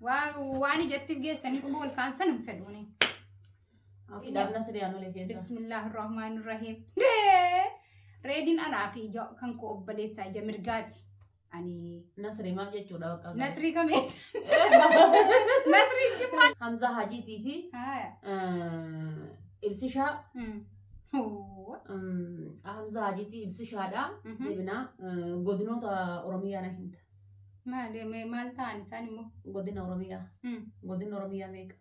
Waan ijatti geessanii quba wal kaansan hin fedhuuni. Kitaabni Nasriyaan olee keessa. Bismillahirrahmanirrahiim. Reediin anaa fi ija kan koo obboleessaa ija mirgaati. Ani Nasrii maal jechuudha bakka? Nasrii kamee? Nasrii Jimmaa. Hamzaa Hajiitii fi Haaya. Ibsishaa. Hoo. Hamzaa Hajiitii Ibsishaadha. Deebinaa godinoota Oromiyaa na himta. Maal maal ta'an isaan immoo? Godina Oromiyaa. Godina Oromiyaa meeqa?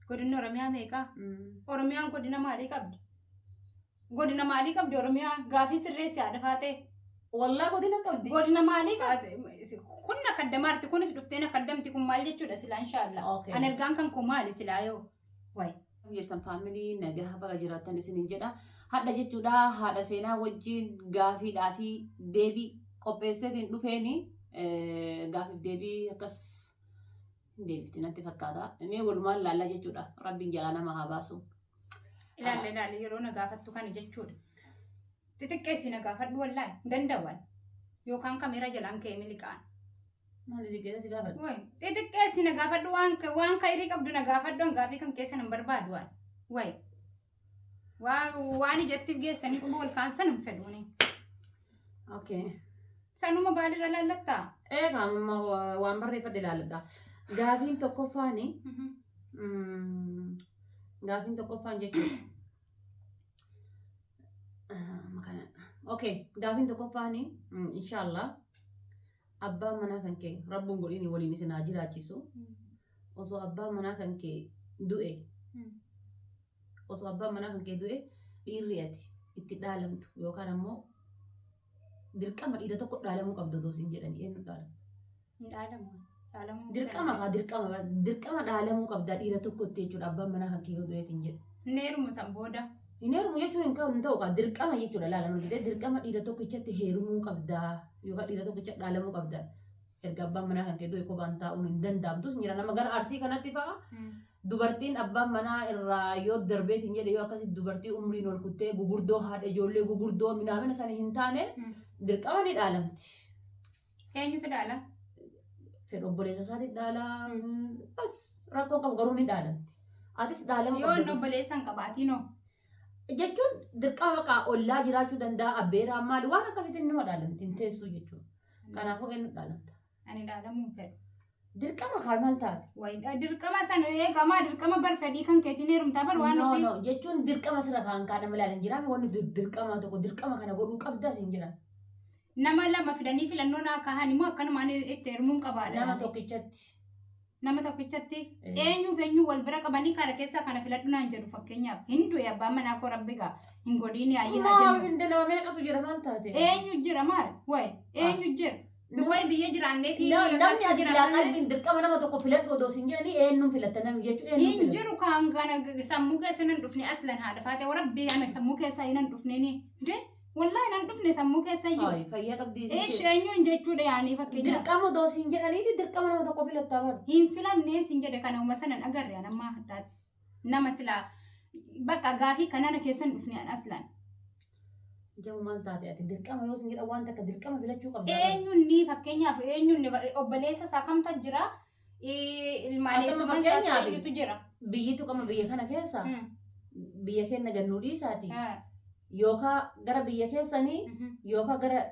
Godinni Oromiyaa meeqa? Oromiyaan godina maalii qabdi? Godina maalii qabdi Oromiyaan? Gaafii sirreessi haadha faatee. Wallaa godina qabdi. Godina maalii qabdi? Kun akaddamaarti kunis dhufteen akaddamti kun maal jechuudha silaa inshaallah. Okay. An ergaan kan koo maali silaa yoo? Wayi. Jirtan faamilii nagaa baga jiraattan isiniin jedha. Hadha jechuudha haadha seenaa wajjin gaafiidhaa fi deebii qopheesseetiin dhufeeni gaafiif deebii akkas deebifti natti fakkaata. Inni walumaan laallaa jechuudha. Rabbiin jalaa nama haa baasu. Ilaalle ilaalle yeroo na gaafattu kana jechuudha. Xixiqqeessi na gaafadhu wallaahi hin danda'an. Yookaan kameera jalaan ka'ee miliqaan. Maali liqeessa si gaafadhu? Wayi xixiqqeessi na gaafadhu waan kairii qabdu na gaafadhu an gaafii kan keessa nan barbaadu waan. Wayi waan ijatti geessanii quba wal kaansan hin fedhuuni. Okay. Sanuma baalirra laallattaa? Egaa amma waan barreeffadhe ilaalladha. Gaafiin tokkoffaani gaafiin tokkoffaan jechuudha. Okay, gaafiin tokkoffaani inshaallah abbaan manaa kan kee rabbuun godhini waliin isin haa jiraachisu. Osoo abbaan manaa kan kee du'e osoo abbaan manaa kan kee du'e dhiirri ati itti dhaalamtu yookaan ammoo dirqama dhiira tokko dhaalamuu qabdu osoo siin jedhanii eenyu dhaalamtu? Hin dhaalamu. Dhaalamuu Dirqama kaa dirqama dirqama dhaalamuu qabda dhiira tokkotti jechuudha abbaan manaa kan kee yoo du'eetiin jedhu. Hin heerumu san booda. Hin heerumu jechuun hin ka'u hin ta'u kaa dirqama jechuudha laala nuti jedhee dirqama dhiira tokkichatti heerumuu qabda yookaan dhiira tokkicha dhaalamuu qabda. Erga abbaan manaa kan kee du'e kophaan taa'uun hin danda'amtus jira nama gara arsii kanatti fa'a dubartiin abbaan manaa irraa yoo darbeetiin jedhe yoo akkasitti dubartii umriin ol kuttee gugurdoo haadha ijoollee gugurdoo minaamina sana hin taane dirqama ni dhaalamti. Eenyutu dhaala? Fedha obboleessa isaatti dhaala. Bas rakkoo qabu garuu ni dhaalamti. Atis dhaalama Yoo inni qabda obboleessa hin qabaatiin hoo? jechuun dirqama maqaa ollaa jiraachuu danda'a abbeeraa maali waan akkasitti nama dhaalamti hin teessuu jechuudha. Kanaafuu eenyu dhaalamta? Ani dhaalamuu hin fedhu. Dirqama kaa maal taate? Wayi dirqama sana eegamaa dirqama bar fedhii kan keetiin heerumtaa bar waan No ofii. no jechuun dirqama sirra kaan kaan nama ilaalan jiraame wanni dirqama tokko dirqama kana godhuu qabda siin jedhan. Nama lama fidanii filannoo naa kahan immoo akkanumaan itti heerumuun qabaadha. Nama tokkichatti. Nama tokkichatti eenyuuf eenyu wal bira qabanii kana keessaa kana filadhu naan jedhu fakkeenyaaf hin du'e abbaan manaa koo rabbi gaa hin godhiin yaayyee haa Maal jennu. hin nama meeqatu jira maal taate? Eenyu jira maal? Wayi eenyu jira? Wayi biyya jiraanneeti. Namni ati silaa qalbiin dirqama nama tokko filadhu odoo siin jedhanii eenyuun filatta namni jechuun eenyuun Hin filatta. jiru kan kana sammuu keessa nan dhufne aslan haadha faate warabbi ana sammuu keessa nan dhufne ni. De wallahi nan dhufne sammuu keessa iyyuu. Hayi fayyaa qabdii Eesh eenyuun jechuudha yaanii fakkeenyaaf. Dirqama odoo siin jedhaniiti dirqama nama tokko filattaa bara. Hin filannee siin jedhe kana uuma sanan agarre an amma haddaatti. Nama silaa bakka gaafii kanana keessa hin dhufne an aslan. Jamu maal taate ati dirqama yoo siin jedhan waan takka dirqama filachuu qabda. Eenyuun ni fakkeenyaaf eenyuun ni obboleessa isaa kamta jira? Ilmaan Akkuma eessumaan isaa fakkeenyaaf. eenyutu jira? Biyyitu qama biyya kana keessa biyya keenya gannuu dhiisaati Ah, yookaan gara biyya keessanii mhm. yookaan gara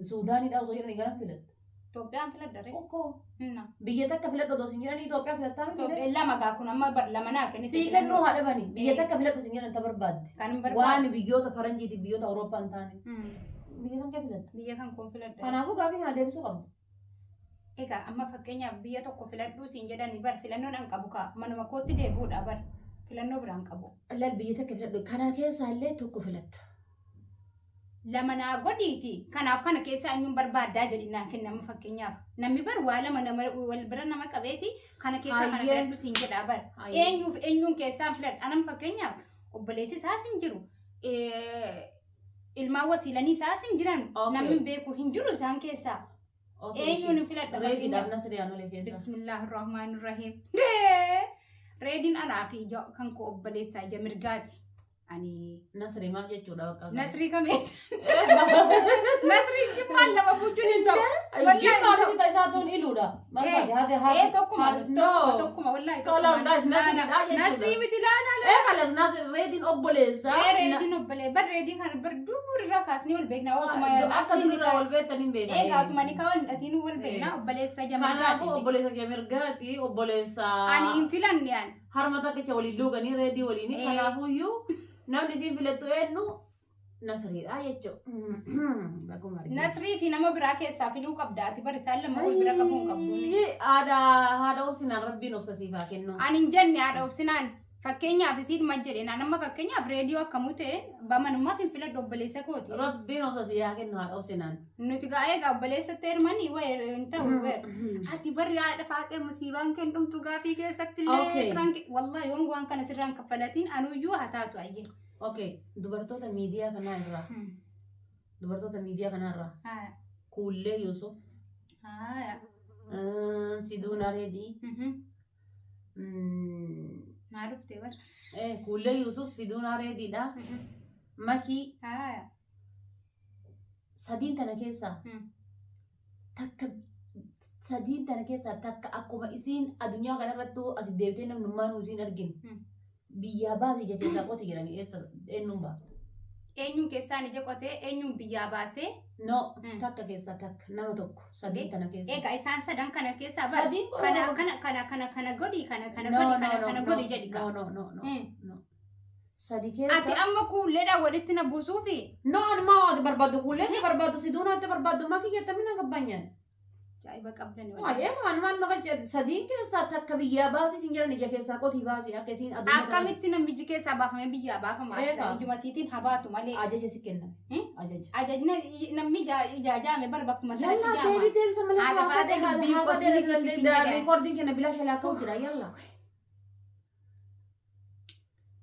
Suudaaniidha osoo jedhanii gara filatta. Itoophiyaan filadha ree? Okkoo Hinna. biyya takka filadhu odoo siin jedhanii Itoophiyaa filattaa miti. Itoophiyaa lama gaa kun amma bar lama naa kennite. Sii kennuu haa dhabani biyya takka filadhu siin jedhan ta barbaadde. Kan hin barbaadu. Waan biyyoota faranjiitiif biyyoota Awurooppaa hin taane. Biyya kan kee filatta. Biyya kan koon filadha. Kanaafuu gaafii kana deebisuu qabda. Egaa amma fakkeenyaaf biyya tokko filadhuu siin jedhanii bar filannoon an qabu kaa manuma kootti deebi'uudha bar filannoo biraan qabu. Laal biyya takka filadhu kana keessaa illee tokko filatta. Lama naa godhiiti kanaaf kana keessaa eenyuun barbaaddaa jedhi naa kennama fakkeenyaaf namni bar waa lama nama wal bira nama qabeeti kana keessaa kana Hayyee. filadhu siin jedhaa bar. Eenyuuf eenyuun keessaa filadha anam fakkeenyaaf obboleessi isaas hin jiru. Ilmaan wasiilanii isaas hin jiran Okay. namni beeku hin jiru isaan keessaa. Eenyuun hin filadha Reediidhaaf fakkeenyaaf. Nasriyaan olee keessa. Bismillahirrahmanirrahiim. Reediin anaa fi ija kan koo obboleessaa ija mirgaati. Ani Nasrii maal jechuudha bakka? Nasrii kamee? Nasrii Jimmaan lama bulchuun hin ta'u. Jimmaa fi isaa tuun iluudha. Maal taate haati Ee haati. tokkuma No. tokkuma wallaahi. Kalaas guys Nasriidha jechuudha. Nasrii miti laala. Ee kalas Nasri reediin obboleessa. Ee reediin obbolee bar reediin kana bar durirraa kaasnee wal beekna. Akkuma Akka durirraa wal beektan hin beekna. Egaa akkuma ni kawan dhatiin wal beekna obboleessa Kanaafuu jamargaati. obboleessa jamirgaati obboleessa. Ani hin filanne ani. Harma takkicha waliin luuganii reedii waliin kanaafuyyuu namni isiin filattu eenyu Nasriidha jechuudha. Bakkuma arginu. Nasrii fi nama biraa keessaa filuu qabda. Ati bar isaan lama wal bira qabuu hin qabdu. Haadha haadha obsinaan rabbiin obsa siif haa kennu. Ani hin jenne haadha obsinaan fakkeenyaaf isiin ma jedhe naan amma fakkeenyaaf reediyoo akkamuu ta'e bamanummaaf hin filadhu obboleessa kooti. Rabbiin obsa siif haa kennu haadha obsinaan. Nuti gaa egaa obboleessa ta'e hirmanii wayi hin ta'u wayi. Ati barri haadha faaxee musiibaan kennumtu gaafii keessatti illee Okay. Wallahi yoon waan kana sirraan kaffalatiin anuyyuu haa taatu ayyee. Okay, dubartoota miidiyaa kanaa irraa dubartoota miidiyaa kanaa irraa Kuullee Yusuf, Siduun Areedii, Naa dhuftee bar. Kuullee Yusuf Siduun Areediidha. Makii sadiin tana keessaa takka sadiin tana keessaa takka akkuma isiin addunyaa kanarrattuu as deebitee namnummaa nuu isiin arginu. Biyyaa baase ija keessaa qote jedhanii eessa eenyuun baafta? Eenyuun keessaan ija qotee eenyuun biyyaa baasee No, takka keessaa takka nama tokko sadiin tana keessaa. Egaa isaan sadan kana keessaa bar Sadiin kana kana kana kana kana godhi kana kana No, godhi no, kana no, kana no, godhi jedhi no, kaa. no, no, no, no. Sadi Ati keessa. amma kuulleedhaan walitti na buusuufi. No, anuma ati barbaaddu kuullee barbaaddu siduun ati barbaaddu makii jettamii na gabbanyaan. Ajaa'iba qabdan waliin. Waa'ee waan waan nama jedhu sadiin keessaa takka biyyaa baasii siin jedhan ija keessaa qotii baasii akka isiin addunyaa kana- Akkamitti namni iji keessaa baafamee biyyaa baafama? Eegaa. Ijuma siitiin habaatu malee. Ajaja si kenname. Ajaja. Ajajni namni ijaajaame bar bakkuma sanatti Yalla jaama. deebii deebisa malee Haadha haasaa faadha dubbii haasaa qotii deebisa siin jedhan. reekoordiin kenna bilaa shalaa ka'u jira yalla.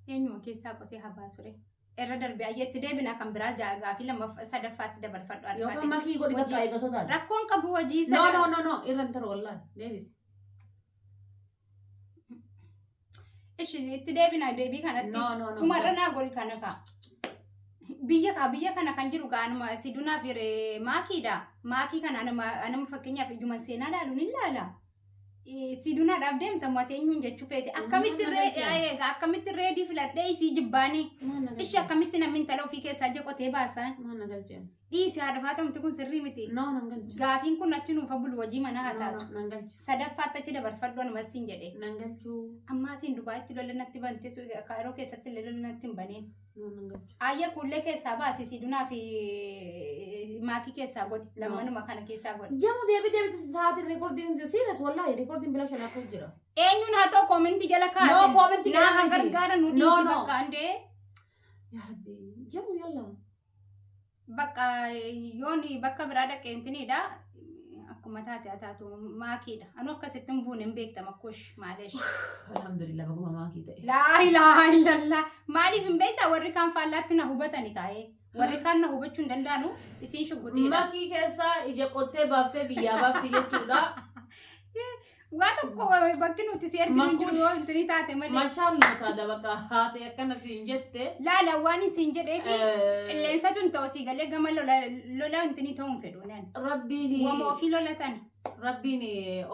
Eenyuma keessaa qotee habaa sure. Irra darbee ayyeetti deebina kan biraa gaafii lammaffaa sadaffaatti dabarfadhu Yookaan arfaate. makii godhi bakka Hojii. eega sodaata. Rakkoon qabu hojii No sada. no no no irra hin taru wallaahi deebisi. Ishi itti deebina deebii kanatti. No no no. Dhumarra naa godhi kana kaa. Biyya kaa biyya kana kan jiru kaa anuma sidunaa fi maakiidha. Maakii kana anuma anuma fakkeenyaaf ijuma seenaa laaluun hin laala. Sidunaadhaaf deemta mo'atee eenyuun jechuu feete. Akkamitti Maal ree galchee? egaa akkamitti reedii filadhee isii jibbaanii. Maal na Ishi galchee? akkamitti namni intala ofii keessaa ija qotee baasaan. Maal na galchee? Dhiisi haadha faatamti kun sirrii miti. No nan galchu. Gaafiin kun achi nuufa bulu hojii manaa haa No taatu. no nan galchu. Sadaffaatti achi dabarfadhu anuma siin jedhe. Nan galchu. Ammaa siin Dubaayitti lola natti bante Kaayiroo keessatti illee lola natti hin baneen. No nan galchu. Ayya kuullee keessaa baasi sidunaa fi maakii keessaa godhi. Lamanuma kana keessaa godhi. Jamu deebii deebisa sa'aatiin reekoordiin serious wallaahi reekoordiin bilaa shalaa ka'u jira. Eenyuun haa ta'u koomentii jala No kaase. koomentii Naa jala haa miti. gargaara nu No, dhiisi no. bakka andee. Yaa Rabbi jamu yalla. Bakka yooni bakka biraa dhaqeentiniidha. Akkuma taate haa taatu maakiidha. Anu akkasitti hin buune hin beektama kush maaleesh. Alhamdulillah baguma maakii ta'e. Laa ilaaha illallah. Maaliif hin beektaa warri kaan faallaatti na hubatani kaa'ee. Warri kaan na hubachuu hin danda'anu isiin shugguxiidha. Makii keessaa ija qottee baaftee biyyaa baafti jechuudha. Waa tokko bakki nuti si erginu hin jiru yoo intini taate malee. Machaan lootaadha bakka haate akkana siin jette. Laala waan isin jedhee fi qilleensa tun ta'u sii galee gama lola lola intini ta'uu hin fedhu naan. Rabbiin Wama ofii lolatan Rabbiin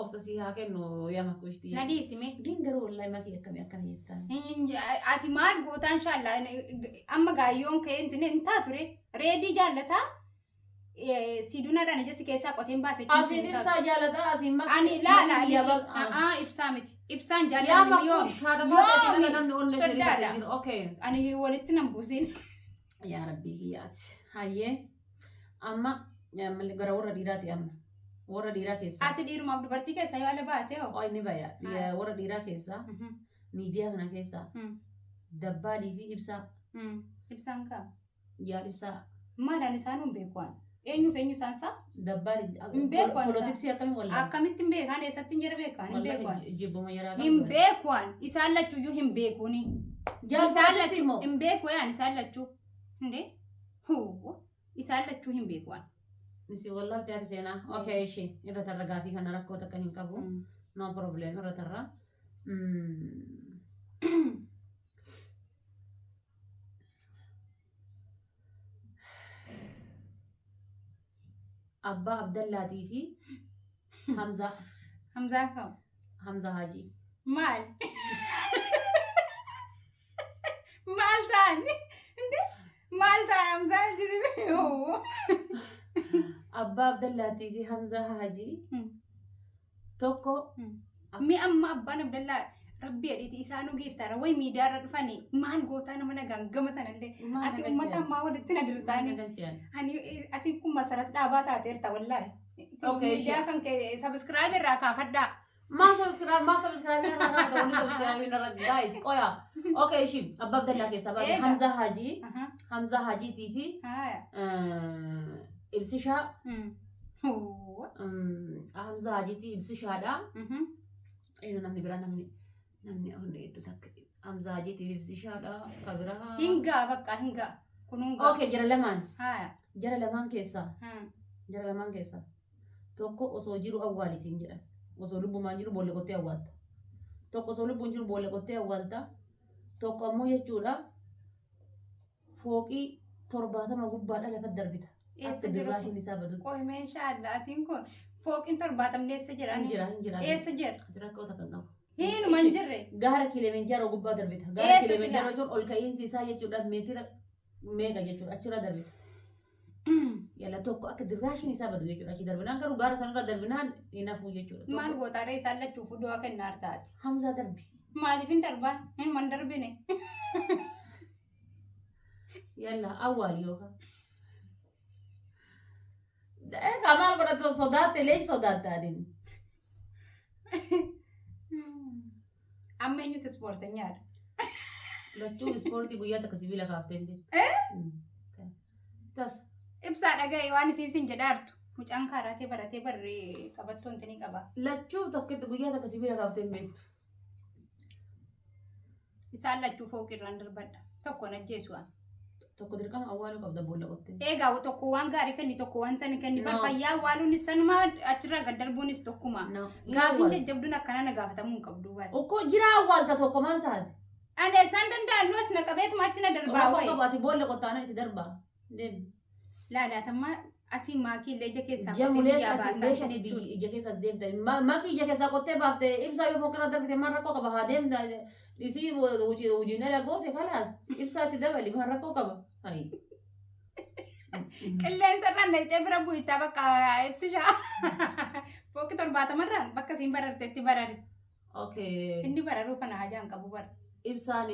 obsa sii haa kennu yaa makushti. na dhiisime. Gin garuu wallahi makii akkamii akkana jettaan. Ati maal gootaan shaalla amma gaayyoon ka'ee intini hin taature reedii jaallataa sidunaadhaan ija si keessaa qoteen baase jechuun Asiin hin taatu. ibsaa jaalataa asiin makii. Ani laala makii biyyaa ba- aa ibsaa miti ibsaan Yaa jaallatni yoom makush haadha faatee Yoomi? kana namni onnee sirrii Soddaadha. jiru. Okay. Ani walitti nan buusin. Yaa Rabbii kiyyaati. Hayyee amma gara warra dhiiraati amma. Warra dhiiraa keessaa. Ati dhiirumaaf dubartii keessaa yoo ala baate hoo? Oh, inni baya. Warra dhiiraa keessaa miidiyaa kana keessaa dabbaalii fi ibsaa. Ibsaan kaa. Yaa ibsaa. Maalaan isaan hin beeku waan. Eenyuuf eenyu isaan isaa? Dabbaalii. Hin beeku ani isaa. Polotiksii akkamii wallaan? Akkamitti hin beekan? Eessatti hin jira beekan? Hin beeku waan. Wallahi jibbuma yaraa Hin beeku waan. Isaan lachuuyyuu hin beekuuni. Yaa Isaan polotiksii lachuu immoo. hin beeku yaan isaan lachuu. Hindee? Hoo. Isaan lachuu hin beeku waan. Nisi wallahi taate seenaa. Okay, ishee irra tarra gaafii kana rakkoo takka hin qabu. No problem irra tarra. Abbaa Abdallaatii fi Hamzaa. Hamzaan kam? Hamzaa Haajii. Maal? Maal ta'an? Maal ta'an Hamzaa Haajii? Abbaa Abdallaatii fi Hamzaa Haajii tokko. Mi amma abbaan Abdallaa rabbi jedhiiti isaanuu geeftaara wayi miidiyaarra dhufanii maal gootaa nama nagaan gama sanallee ati uummata ammaa walitti na dirtaanii ani ati kun masarat dhaabaa taateerta wallaahi. Okay, Miidiyaa kan kee subscribe irraa kaafadhaa. Maa subscribe, maa subscribe irraa kaafta, wanni subscribe irra guys qoya. Okay, ishii Abbaa Abdallaa keessaa baate Eega. Hamzaa Haajii, Hamzaa Haajiitii fi Ibsishaa, Hamzaa Haajiitii Ibsishaadha. Eenyu namni biraa, namni onni itti takka Hamzaa Haajiitii fi Ibsishaadha. Ka biraa. Hingaa bakka hingaa kunuun gaa. Okay, jara lamaan. Haya. Jara lamaan keessaa. Jara lamaan keessaa. Tokko osoo jiru awwaalitiin jedhan. Osoo lubbumaan jiru boolla qottee awwaalta. Tokko osoo lubbuun jiru boolla qottee awwaalta. Tokko ammoo jechuudha fooqii 70 gubbaadha lafa darbita. Eessa Akka jira dirraashiin isaa badutti. Qoy meeshaa addaatiin kun fooqiin 70 eessa jira? Hin jira, hin jira. Eessa jira? Ati rakkoo takka hin qabu. Hinuma hin jirre. Gaara Kiilimanjaaroo gubbaa darbita. Gaara Eessa Kiilimanjaaroo jechuun ol ka'iinsi isaa jechuudha meetira meeqa jechuudha achirra darbita. Yalla tokko akka dirraashiin isaa badu jechuudha achi darbinaan, garuu gaara sanarra darbinaan hin hafu jechuudha. Maal gootaadha isaan lachuuf du'a kennaa taati. Hamzaa darbi. Maaliif hin darbaan? Hinuma hin darbine. Yalla awwaal yookaan. Egaa maal godhatu sodaatte, leesh sodaatte adiin. Amma eenyutu ispoortenyaadha? Lachuu ispoortii guyyaa takka sibiila kaaftee hin beektu. Tas. Ibsaa dhaga'i waan isiin sin jedhaartu. Mucaan kaaraatee baratee barree qabattoo wanti ni qaba. Lachuu tokkotti guyyaa takka sibiila kaaftee hin beektu. Isaan lachuu fooqirraan darbadha. Tokko ajjeesu waan. Tokko dirqama awwaaluu qabda boolla qottee. Egaa tokko waan gaarii kenni, tokko waan sani kenni. No. Bar fayyaa awwaaluunis sanuma, achirraa gad darbuunis tokkuma. No. Gaafiin jajjabduun akkana na gaafatamuu hin qabdu bara. Okkoo jira awwaalta tokko maal taate? Ani isaan danda'an nu as na qabeetuma achi na darbaa Rakkoo wayi. qabu, ati boolla qottaana itti darbaa. Deemi. Laalaatammaa asii maakii illee ija keessaa qottee Jamulee biyyaa ati baasaa leesh ati jechuudha. biyyi ija keessa deemta. Makii ija keessaa qottee baafte, ibsaa yoo fooqirra darbite maal rakkoo qaba? Haa deemta. Isii hojiin ala goote kalaas ibsaa itti dabali, maal rakkoo qaba? Hayi. Qilleensa irraan dhaqxee bira bu'itaa bakka ibsishaa. Fooqi 70rraan bakka isiin barartetti barari. Okay. Inni bararuu kana hajaan qabu bara. Ibsaan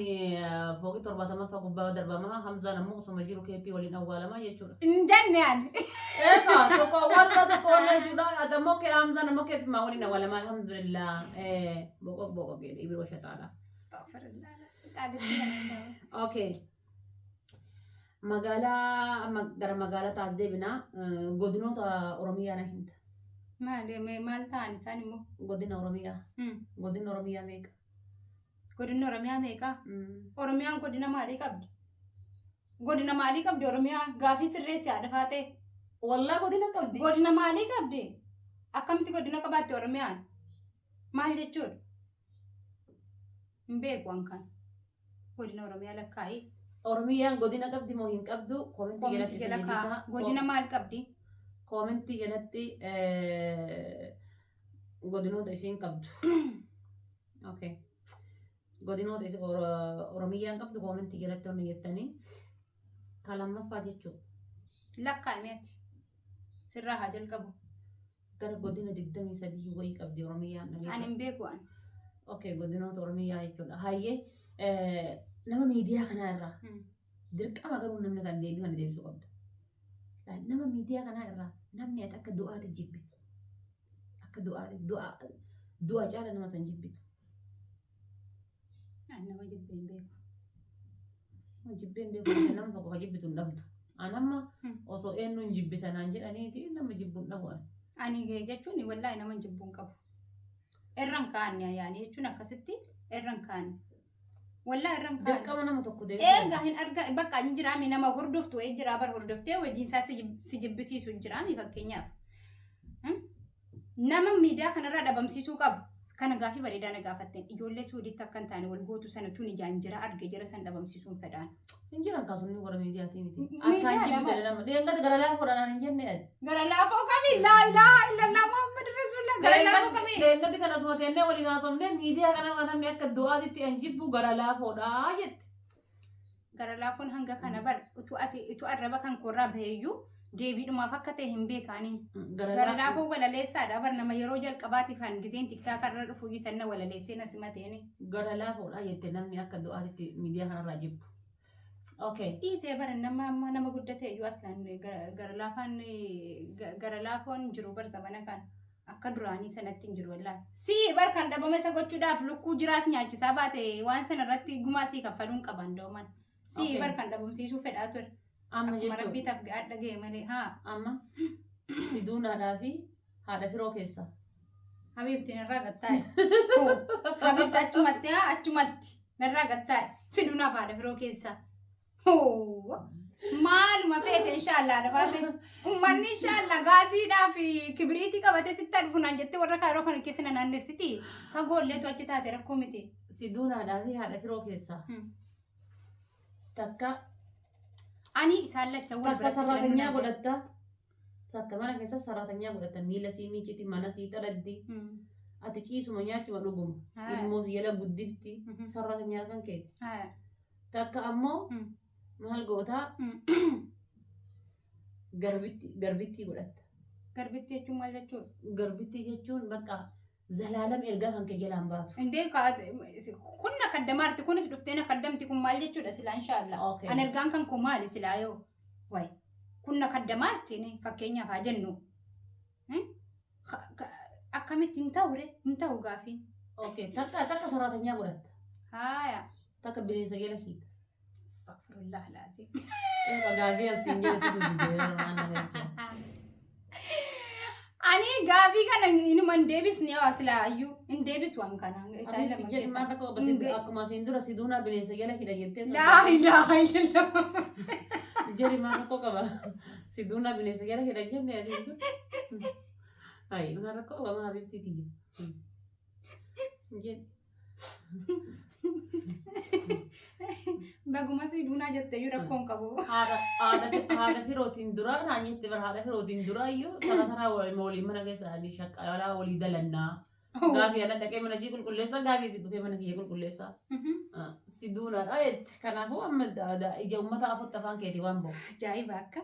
fooqii 70ffaa gubbaa darbama. Hamzaan ammoo osoma jiru keeppii waliin awwaalamaa jechuudha. Hin jenne ani. Eegaa tokko awwaaludha, tokko waliin jechuudha. Ati ammoo kee Hamzaan ammoo keeppii maa waliin awwaalamaa, alhamdulillah. Boqoq boqoq jedhee biroo shataadha. Astaghfirullah. Qaalitti kana. Okay. Magaalaa amma gara magaalaa taas deebinaa, godinoota Oromiyaa na himta. Maal maal ta'an isaan immoo? Godina Oromiyaa. Godina Oromiyaa meeqa? Godinni Oromiyaa meeqa? Oromiyaan godina maalii qabdi? Godina maalii qabdi Oromiyaan? Gaafii sirreessi haadha faatee. Wallaa godina qabdi. Godina maalii qabdi? Akkamitti godina qabaatti Oromiyaan? Maal jechuudha? Hin beeku waan kana. Godina Oromiyaa lakkaa'ii. Oromiyaan godina qabdi moo hin qabdu? Koomentii jalatti Koomentii jala isa kaa'a. deebisaa. Godina maal qabdi? Koomentii jalatti godinoota isiin qabdu. Okay. Godinoota Oromiyaan qabdu koomentii jalatti onni jettanii. Ka lammaffaa jechuudha. Lakkaa'ime ati. Sirraa haa jalqabu. Gara godina 23 wayii qabdi Oromiyaan. Ani hin beeku ani. Okay, godinoota Oromiyaa jechuudha. Hayyee, nama miidiyaa kanaa irraa dirqama garuu namni kan deebii kana deebisuu qabda. Nama miidiyaa kanaa irraa namni ati akka du'aati jibbitu. Akka du'aati, du'a du'a caala nama san jibbitu. Ani nama jibbee hin beeku. Jibbeen beeku, nama tokko ka jibbitu hin dhabdu. An amma osoo eenyuun jibbitanaan jedhaniiti nama jibbu hin dhabu ani. Ani jechuun wallaahi nama jibbuu hin qabu. Irran kaa'anne yaani jechuun akkasitti irran kaa'anne. Wallaahi irran kaa'anne. Dirqama nama tokko deebisuu. Egaa hin arga bakka hin jiraami, nama hordoftu wayii jira bar, hordoftee hojiin isaa si jibbisiisu hin jiraami fakkeenyaaf. Nama miidiyaa kanarraa dhabamsiisuu qabu. Kana gaafii bareedaa na gaafatteen, ijoollee suudiitti akka hin taane wal gootu sana tun ijaan jira arge, jira san dhabamsiisuun fedhaan. Hin jiran kaasonni warra miidiyaatii miti. Miidiyaadha. Akkaan jibbitan nama. Deengata gara laafoodhaan hin jenne ati. Gara laafoo kamii? Laa ilaaha illallah Muhammad Rasuulillah. Gara laafoo kamii? Leengatti kan asuma teennee waliin haasofnee miidiyaa kanarra namni akka du'aatitti an jibbu gara laafoodha jette. Gara laafoon hanga kana bar utuu ati utuu arraba kan koorraa baheeyyuu deebiidhumaaf akka ta'e hin beekaaniin. Gara laafoo walaleessaadha bar nama yeroo jalqabaatiif han gizeen tiktaaka irra dhufu iyyuu sanna walaleessee na simateeni. Gara laafoodha jette namni akka du'aatitti miidiyaa kanarraa jibbu. Okay. Dhiisee bara nama amma nama guddate iyyuu aslaan gara laafaan gara laafoon jiru bar zamana kan akka duraanii sanatti hin jiru wallaahi. Sii bar kan dhabama isa gochuudhaaf lukkuu jiraas nyaachisaa baate waan sana irratti gumaa sii kaffaluun qaban dooman. Sii Okay. bar kan dhabamsiisuu fedhaa ture. Amma Akkuma jechuun rabbii taaf ga'aa dhaga'e malee haa. amma siduunaadhaa fi haadha firoo keessa. Habiibti narraa gattaa'e. Habiibti achumatti haa achumatti narraa gattaa'e. Siduunaaf haadha firoo keessa. Hoo! Maaluma feete inshaallah dabaate. Uummanni inshaallah gaaziidhaa fi kibiriitii qabatee sitti dhufu naan jettee warra kaaroo kana keessa na naannessiti. Fagoolleetu achi taate rakkoo miti. Siduunaadhaa fi haadha firoo keessa. Takka Ani isaan lachan wal takka biratti sarraatanyaa filannoo godhatta. Takka mana keessa sarraatanyaa godhatta. Miila sii miiciti, mana sii xaraddi. Ati ciisuma nyaachuma dhuguma. Ilmoo si jala guddifti. Sarraatanyaa kan keeti. Takka ammoo maal gootaa garbitti garbittii godhatta. Garbitti jechuun maal jechuudha? Garbittii jechuun bakka zalaalam ergaa kan kee jalaan baatu. Indee kun na kaddamaarti kunis dhuftee na kaddamti kun maal jechuudha silaa inshaallah. Okay. An ergaan kan koo maali silaa yoo wayi kun na kaddamaarti ni fakkeenyaaf haa jennu. Akkamitti hin ta'u re hin ta'u gaafiin. Okay. Takka takka sarraatanyaa godhatta. Haaya. Takka bineensa jala hiita. Astaghfirullah laazim. Eega gaafii asiin jedhe situ didee waan na galcha. Ani gaafii kana inuma hin deebisne yaa silaa iyyuu hin deebisu waan kana. Isaan Abitti lama jedhi maal keessaa. rakkoo qaba akkuma asiin dura siduunaa bineensa jala hidha jettee. Laa ilaaha illallah. Jedhi maal rakkoo qaba siduunaa bineensa jala hidha jenne asiin dura. Ayi maal rakkoo qaba maa habibti tiyya. Jedhi. Baguma si duunaa jettee iyyuu rakkoon qabu. Haadha haadha haadha firootiin dura naan jette bara haadha firootiin dura iyyuu tara taraa waliin mana keessa adii shaqqalaa walii dalannaa. Gaafii ana dhaqee mana sii qulqulleessa gaafii si dhufee mana kiyya qulqulleessa. Si duunaadha jette. Kanaafuu amma ija uummata afutti afaan keetii waan bahu. Ajaa'iba akka.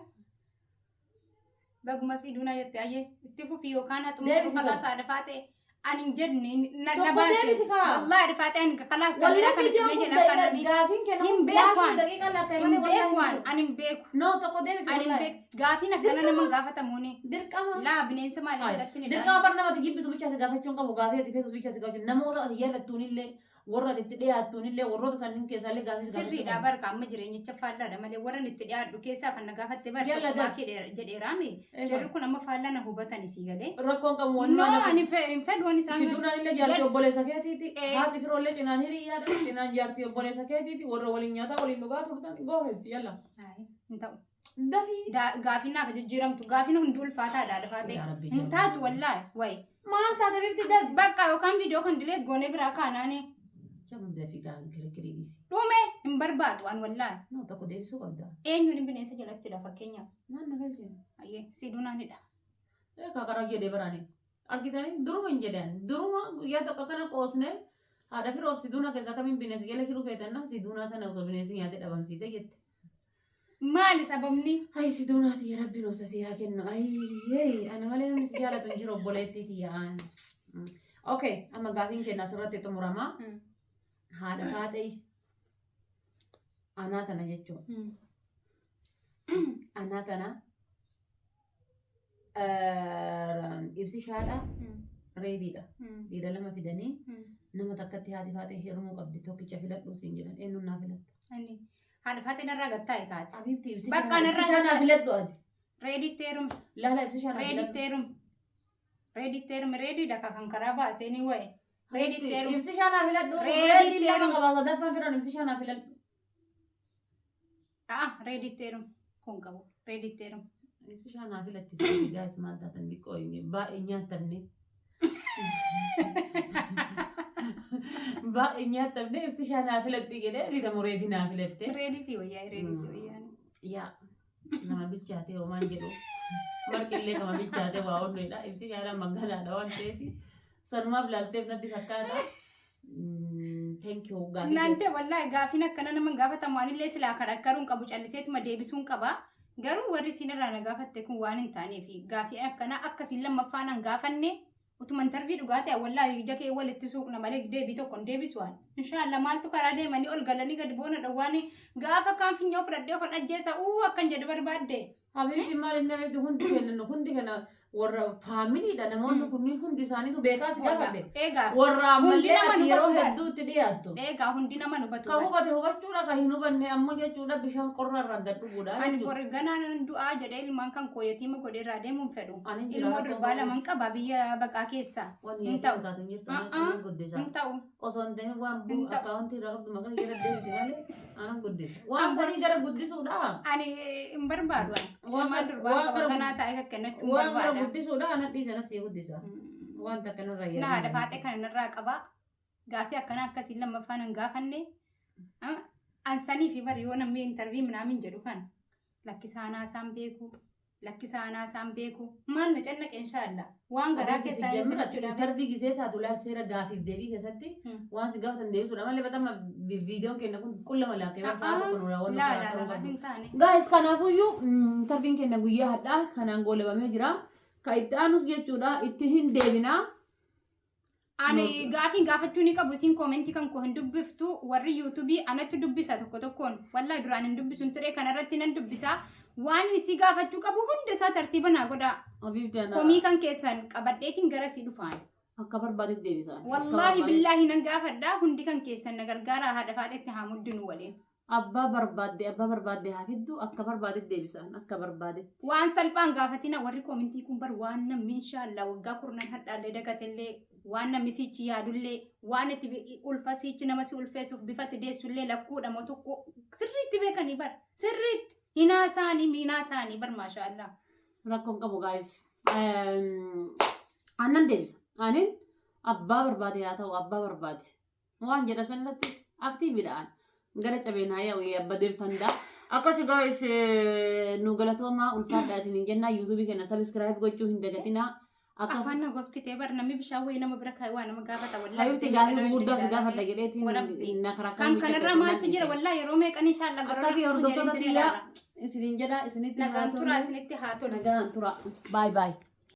Baguma si duunaa jette ayyee itti fufi yookaan haxuma Deebisi kalaas tokko. haadha faatee ani hin jenne na Tokko baase. deebisi kaa. Wallaahi haadha faatee ani kalaas Wallahi kameeraa kana viidiyoon fidee kun jedha akka ani gaafiin kennamu hin beeku ani. daqiiqa lakkaa'e Hin malee beeku wallahi ani ani hin beeku. No tokko deebisi Ani hin wallahi. beeku. Gaafiin akkana nama hin gaafatamuuni. Dirqama. Laa bineensa maalii Hayi. jalatti ni Dirqama bar namatti jibbitu bicha si gaafachuun qabu gaafii ati feetu bicha si gaafachuu namoota ati jaallattuunillee warra ati itti dhiyaattuunillee warroota sanniin keessaallee gaafii si gaafachuu Sirriidha qabu. barka amma jireenyicha faallaadha malee warra itti dhiyaadhu keessaa kan na gaafatte barka Yalla maakii jedheeraami. Jarri kun amma faallaa na hubatan isii galee. Rakkoon qabu wanni No waan ani hin fedhu waan isaan. Si duunaan jaartii obboleessa keetiiti. Eh. Haati firoollee cinaan hiriyyaadha. Cinaan jaartii obboleessa keetiiti. Warra waliin nyaataa waliin dhugaa turtan goohetti yalla. Hayi, hin ta'u. Dafii. Gaafiin naaf jijjiiramtu gaafiin hundi ulfaataadha dafaatee. Yaa Rabbi Hin jabaa. taatu wallaahi wayi. Maal taate bifti dafi. Bakka yookaan viidiyoo kan dilee goonee biraa kaanaani Jabuun dafii gaa kirkirii dhiisi. dhume hin barbaadu waan wallaahi. No tokko deebisuu qabda. Eenyuun bineensa jalattidha fakkeenyaaf. Maal na galchee? Ayyee si duunaanidha. Eegaa karaa jedhee baraani. Argitanii duruma hin jedhan. Duruma guyyaa tokko kana qoosne haadha firoof siduuna keessaa kamiin bineensi jala hiruu feetanna siduunaa tana osoo bineensi nyaatee dhabamsiise jette. Maali sababni? Ay siduunaa tiyya rabbiin obsa si haa kennu. Ay ana malee namni si jaalatu hin jiru obboleettii tiyya aan. Okay amma gaafiin keenya asirratti xumurama. Haadha faaxee anaa tana jechuun anaa tana ibsishaadha reediidha. Dhiira lama fidanii nama takkatti haati faaxee heerumuu qabdi tokkicha filadhu siin jedhan eenyuun naa filatta. Ani haadha faaxee narraa gattaa'e kaati. Abiibti Bakka narraa ibsishaa naa filadhu ati. Reeditti heerume. Laala ibsishaa naa filadhu. Reeditti heerume. Reeditti heerume reediidha kan karaa baasee ni waye. Reeditti heerume. Ibsishaa naa filadhu. Reeditti Reediin lama heerume. qaba sadaffaan filan ibsishaa naa filadhu. A'a reeditti heerume. Kun qabu. Reeditti heerume. Ibsishaa naa filatti sirrii gaayis maal taatan xiqqoo baay'ee nyaatamne. Baay'ee nyaatamne ibsishaa naa filatti jedhee dhiira reedii naa filatte. Reedii si wayyaa reedii si wayyaa. Yaa nama bilchaatee homaan jedhu. Marqi illee kama bilchaate waa onneedha. Ibsi yaada maganaadha waan ta'eef sanumaaf laalteef natti fakkaata. Thank you gaafii. Naante wallaahi gaafiin akkana nama gaafatamu anillee silaa karakkaruun qabu, calliseetuma deebisuun qaba. Garuu warri isin irraa na gaafatte kun waan hin taaneef gaafii akkanaa akkasiin lammaffaan an gaafanne utuma interview dhugaa ta'e wallaahi ija kee walitti suuqna malee deebii tokko hin deebisu waan. Inshaallah maaltu karaa deemanii ol galanii gadi boona dhawwaan gaafa kaan finyoo fudhadhee ofan ajjeesa uu akkan jedhu barbaadde. Habiibti, maal inni beektu, hundi keenya, hundi keenya warra faamiliidha. Namoonni kunniin hundi isaaniitu beekaa si gaafadhe. Egaa Warra hundi ammallee nama ati yeroo hubatu bara. hedduu itti dhiyaattu. Egaa hundi nama hubatu. Ka hubate hubachuudha, ka hin hubanne ammoo jechuudha bishaan qorra irraan gad dhuguudha Ani jechuudha. bor ganaa nan du'aa jedhee ilmaan kan koo yatiima godhee irraa deemuun fedhu. Ani jira. Ilmoo durbaa laman qaba biyya baqaa keessa. Wanni Hin yatiima ta'u. taatu hin jirtu. Uh-uh. Anan guddisa. Hin ta'u. Osoo hin ta'in waan Hin ta'u. akkaawuntii irraa qabdu maqaa kee irra deebisi malee anan guddisa. Waan sanii gara guddisuudha. Ani hin barbaadu ani. Waan Ilmaan durbaa waan qaba gara ganaa taa'ee kakkennachuu hin Waan gara barbaada. guddisuudha, anan dhiisa, anas guddisa. Wanta akkanarraa Na haadha faaxee kana narraa qaba. Gaafii akkanaa akkasiin lammaffaan hin gaafanne. Ansanii fi bari yoo namni interview minaamin jedhu kan lakkisaanaa isaan beeku. Lakkisaanaa isaan beeku. Maal na cannaqe inshaallah. Waan garaa keessaa Interview gisee taatu laal, seera gaafiif deebii keessatti waan si gaafatan deebisuudha malee batama viidiyoon keenya kun qulla malaakee waan sa'a tokko nurraa waan Laa nurraa laa ta'uu laa qabdu. hin taane. Guys, kanaafuyyuu interview'n keenya guyyaa hadhaa kanaan goolabamee jira. Ka itti aanus jechuudha itti hin deebinaa. Ani gaafiin gaafachuu ni qabu, isin koomentii kan koo hin dubbiftu. Warri yuutuubii anatti dubbisa tokko tokkoon. Wallaahi duraan hin dubbisun ture, kanarratti nan dubbisa. Waan isii gaafachuu qabu hunda isaa tartiiba naa godhaa. Abiibti ana Komii kan keessan qabadheetiin gara sii dhufaan. Akka barbaadetti deebisa. Wallaahi billaahi nan gaafadhaa, hundi kan keessan na gargaaraa, haadha faaxetti haa muddinu waliin. Abbaa barbaadde, abbaa barbaadde haa fiddu, akka barbaadetti deebisaan, akka barbaadetti. Waan salphaan gaafatina. Warri koomentii kun bar waan namni inshaallah waggaa 10 hadhaallee dagatellee, waan namni siichi yaadullee, waan itti ulfa siichi nama si ulfeessuuf bifatti deessullee lakkuudha moo tokko sirriitti beekanii bar, sirriitti hinaa isaanii miinaa isaanii bar, maashaallah. Rakkoon qabu guys. Aannan deebisa. Anin abbaa barbaade haa ta'u, abbaa barbaade. Waan jedha sanatti activeidhaan. Gara cabeen haa yaa'u abba deemfandaa. Akkasi guys, nu galatoomaa, ulfaadhaa isiniin jennaa. Yuutuubii keenya subscribe gochuu hin dagatinaa. Akkas Afaan na goskitee bar, namni bishaan wayii nama bira kaa'e waa nama gaafata wallaahi. Hayyooti gaafii gurguddaa si gaafadha jedheetiin Warabbi. na karaa Kan kanarraa maaltu jira? Wallaahi yeroo meeqan inshaallah Akkasii hordoftoota biyyaa isiniin jedha, isinitti haa Nagaan tolu. turaa, isinitti haa tolu. Nagaan tura. Bye bye.